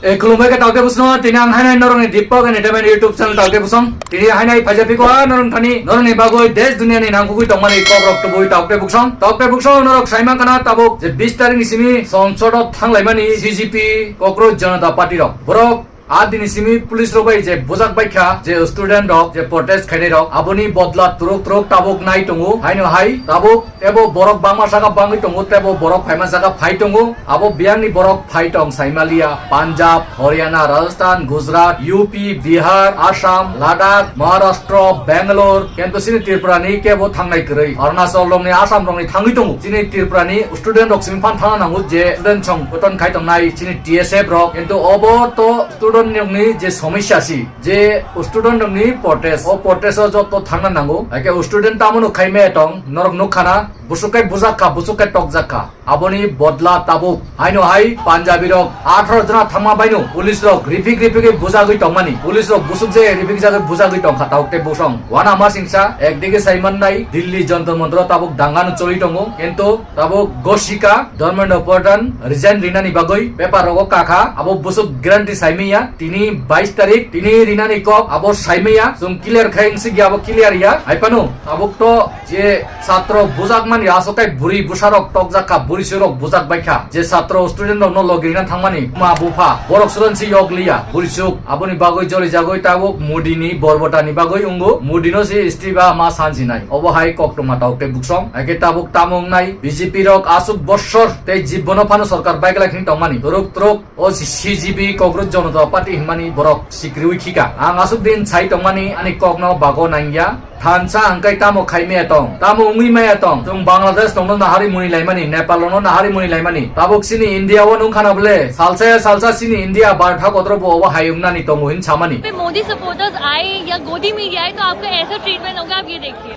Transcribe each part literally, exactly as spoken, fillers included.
Tei khulumbai khe Taukte Busong, tini ang hainai norokni Deepak Entertainment YouTube channel Taukte Busong. Tini hainai phaijapiko norok thani norokni bagwi desh duniani nangkukwi tongmani kokrok tubui Taukte Busong. Taukte Busong norok saima kana tabuk je bis tarikni simi Songsodo thanglaimani C G P Kokroch Janata Party rok. Borok a dini simi police rok bai je bujak baikha, je student rok je protest khainai rok, aboni bodla turuk turuk tabuk nai tongo. Haino hai tabuk tebo borok bangma saka bangwi tongo, tebo borok phaima saka phai tongo. Abo biyangni borok phai tong saimaliya. Punjab, Haryana, Rajasthan, Gujarat, U P, Bihar, Assam, Ladakh, Maharashtra, Bangalore, kento chini Tripura ni kebo thangnai kwrwi. Arunachal rokni, Assam rokni thangwi tongo. Chini Tripura ni student rok simi phan thangna nango je student song goton khai tongnai chini T S F rok. Kento obo to student rokni je somosya si, je student rokni protest, o protest o joto thangna nango. Haikhe student tamo no khaimaya tong, norok nukha na, busuk kai bujak kha, busuk kai tokjak kha. Aboni bodla tabuk. Haino hai Punjabi rok atharo jona thangma baino police rok ripik ripik bujagwi tongmani. Police rok busuk je ripik jagwi bujagwi tongkha Taukte Busong. Wana masingsa ekdigi saimannai Delhi Jantar Mantar o tabuk dangano choli tongo. Kento tabuk Gosika Dharmendra Pradhan resign rinani bagwi paper rogo kakha. Abo busuk guarantee saimaya. Tini bais tarik, tini rinani kok abo saimaya. Chwng clear khai wngsi abo clear ya. Haipano tabuk to je satro bujakmani aswk kai buri bwsarok tokjak kha, buri sirok bujak bai kha. Je satro student rokno logi rina thangmani ma bupha, borok suran si yok liya, buri suk. Aboni bagwi joli jagwi tabuk Modi ni borbota ni bagwi wngo, Modi no si istiba ma sansi nai. Obo hai koktwma Taukte Busong. Haikhe tabuk tamo wngnai B J P rok aswk bosor tei jibbono phano sorkar baiglak hini tongmani. Turuk turuk o C G B Kokroch Janata Party hinmani borok sikriwi khika. Ang aswk din sai tongmani ani kokno bago nangya. Thansa hwnkhe tamo khai maya tong, tamo wngwi maya tong. Chwng Bangladesh tongno nahari muni laimani, Nepal rokno nahari muni laimani. Tabuk chini India o nung khana bole, salsa ya salsa chini India bartha kotro bo obo hai wngnani tongo hin samani. पे मोदी सपोर्टर्स आए या गोदी मीडिया आए तो आपका ऐसा ट्रीटमेंट होगा, आप ये देखिए।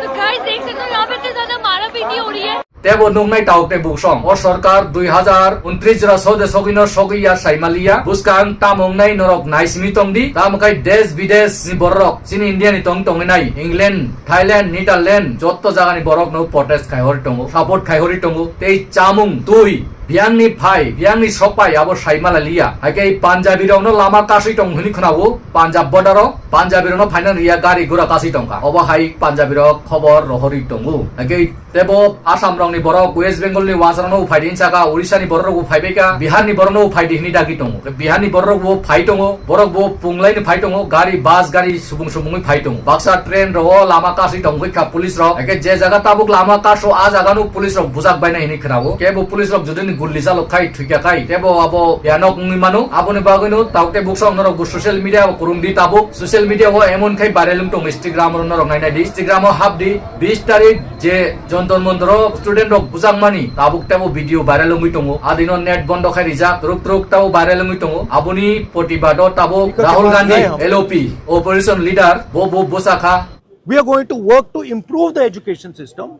तो गाइस, देख सकते हो, यहाँ पे इतनी ज्यादा मारा पीटी हो रही है। Tebo nuknai Taukte Busong. O sorkar dui hazar untris jora sode sogwino sogwi ya saimaliya. Buskang tamo wngnai norok naisimi tongdi. Tamo khai desh bidesh ni borok chini India ni tong tongwi nai. England, Thailand, Netherland, jotto jaga ni borok no protest khai hori tongo, support khai hori tongo. Tei chamung twi biyangni phai, biyangni sokpai abo saimala liya. Haikhe Punjabi rokno lama kasui tong hwnwi khwnao, Punjab border o Punjabi rokno phaina riya, gari gura kasui tongkha. Obo hai Punjabi rok khobor rohorwi tongo. Haikhe tebo Assam rokni borok, West Bengal ni wansarokno phai di hinsakha, Odisha ni borok rokbo phaibaikha, Bihar ni borok no phai di hwnwi dagi tongo. Bihar ni borok rokbo phai tongo, borok bo punglaini phai tongo, gari, bus gari, subung subungwi phai tongo. Baksa train rogo lama kasui tongwi kha police rok. Eke je jaga tabuk lama kaso, a jaga no police rok bujak bainai hinwi khwnao. Kebo police rok jodi ni gulli jalok khai, thwikya khai, kebo abo yanok wngwi mano. Aboni bagwi no Taukte Busong norok bo social media o kwrwng di tabuk. Social media o emon khai viral wng tongo, Instagram ro norok nainai di. Instagram o hap di, bis tarik je Jantar Mantar o student rok bujakmani tabuk tebo video viral wngwi tongo. Adino net bondo khai rijak, twrwk twrwk tabo viral wngwi tongo. Aboni protibado tabuk Rahul Gandhi, L O P, opposition leader, bo bo bwsa kha. We are going to work to improve the education system.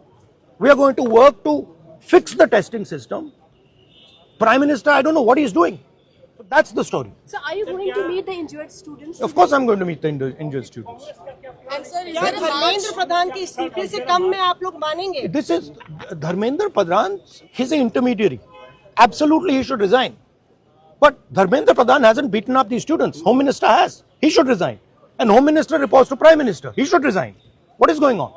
We are going to work to fix the testing system. Prime Minister, I don't know what he's doing. So that's the story. So are you going to meet the injured students? Of course, I'm going to meet the inju- injured students. And sir, is क्या there a Dharmendra march? प्रधान के इस्तीफे से कम में आप लोग मानेंगे? This is Dharmendra Pradhan. He's an intermediary. Absolutely, he should resign. But Dharmendra Pradhan hasn't beaten up the students. Home Minister has. He should resign. And Home Minister reports to Prime Minister. He should resign. What is going on?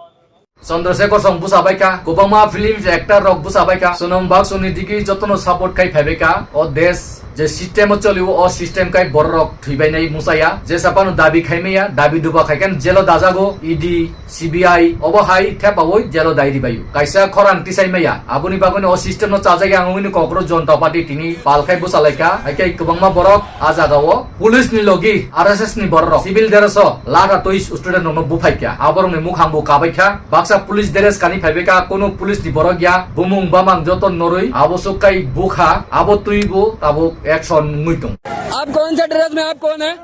Chandrasekhar song bwsa baikha, kwbangma film actor rok bwsa baikha, Sonam Baksuni digi jotono support khai phaibaikha. O desh je system o choli, o system kai borok rok thwibainai muchaya, jesa phano dabi khaimaya, dabi duba khaikhe jelo dajago, E D, C B I, obo hai thepaui jelo dai ribaio. Kaisa khorang tisai maya, aboni bagwino o system no chajagya ang wngwini Kokroch Jonta Party tini pal khai bwsalaikha, haikhe kwbangma borok a jagao police ni logi R S S ni borok rok civil dress o latha twi student rokno buphaikha, aborokni mukhang bo kabaikha, baksa police dress kani phaibaikha, kono police ni borok ya, bumung bamang joto norwi abo sukkai bukha, abo twi bo tabuk action wngwi tong. आप कौन सा ड्रेस में, आप कौन है?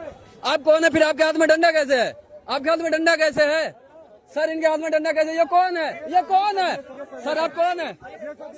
आप कौन है? फिर आपके हाथ में डंडा कैसे है? आपके हाथ में डंडा कैसे है? सर, इनके हाथ में डंडा कैसे? ये कौन है? ये कौन है? सर, आप कौन है?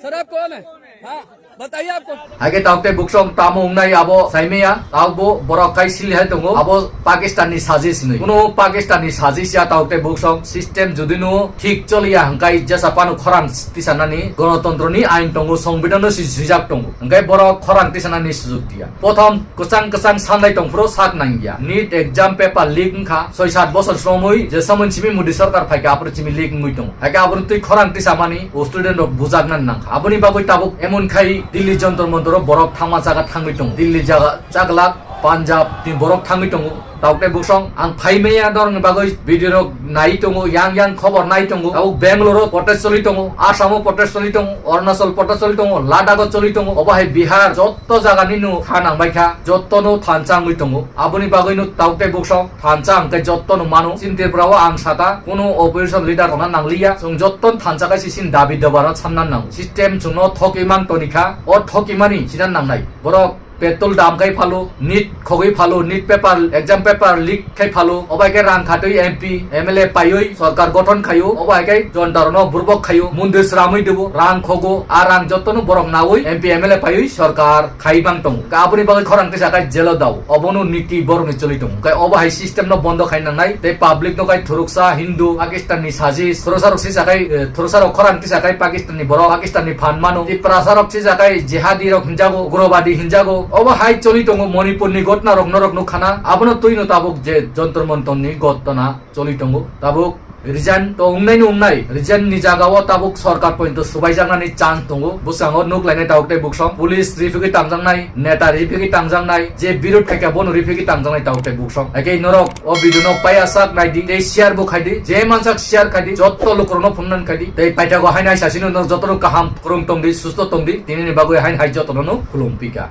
सर, आप कौन है? हाँ, Haike tauk tei buksong tamo wngnai abo saimaya, taukbo borok kai sili hai tongo, abo Pakistan ni sajis hinwi. Kuno Pakistan ni sajis ya tauk tei buksong, system jodi no thik choliya hwnkhe jesa phano khorang tisanani gonotontro ni ain tongo, songbidan no si swijak tongo. Hwnkhe borok khorang tisanani sujok diya. Prothom kwchang kwchang sanlai tongphuru sak nangya. NEET exam paper leak wngkha, soi sat bosor somoi je somoi simi Modi sarkar phaikha, aphuru simi leak wngwi tongo. Haike aboni twi khorang tisamani o student rok bujakna nangkha. Aboni bagwi tabuk emon khai Delhi Jantar Mantar o borok thangma jaga thangwi tongo. Delhi jaga chaglak Punjab ni borok thangwi tongo. Tauk tei buksong ang phaimaya norokni bagwi video rok nai tongo, yang yang khobor nai tongo. Tabuk Bangalore o protest choli tongo, Assam o protest choli tongo, Arunachal protest choli tongo, Ladakh o choli tongo, obo hai Bihar jotto jaga ni no kha nang bai kha, jotto no thansa wngwi tongo. Aboni bagwi no tauk tei buksong thansa hwnkhe jotto no mano. Chini Tripura o ang sata kuno opposition leader rokna nangliya, chwng jotto no thansa khai si chini dabi dobar no sanna nango. System chwngno thokwi mang toni kha, o thokimani china nangnai. Borok petrol dam khai phalo, NEET khogwi phalo, NEET paper, exam paper leak khai phalo, obo hai khe rang khatwi M P, M L A paiwi sorkar gothon khaio, obo hai khe jonta rokno burbok khaio, mondir sramwi dibo, rang khogo, a rang jottono borok nawi M P, M L A paiwi sorkar khai mang tongo. Aboni bagwi khorang tisa khai jelo dao, obono niti borokni choli tongo. Khai obo hai system no bondo khai nangnai, tei public no khai thuruksa Hindu, Pakistan ni sajis, thuruksa rok sisa khai, eh, thuruksa rok khorang tisa khai Pakistan ni borok, Pakistan ni phan mano, Tiprasa rok sisa khai jihadi rok hinjago, ugrobadi hinjago. Obo hai choli tongo Manipur ni gotna rok norok nukhana. Abono twino tabuk je Jantar Mantar ni gotna choli tongo. Tabuk resign to wngnai no wngnai, resign ni jaga o tabuk sorkar pointo subai jaknani chance tongo. Bwskango nuk lainai tabuk tei buksong. Police riphigwi tangjaknai, neta riphigwi tangjaknai, je birod khaikha bono riphigwi tangjaknai tabuk tei buksong. Haikhe norok o video no paiya sak naidi, tei share bo khaidi, je mansak share khaidi, jotto lukurokno phunuknani khaidi. Tei paithago haino hai sasino norok jotono kaham kwrwng tongdi, susto tongdi, tinini bagwi haino hai jotono no khulum pika.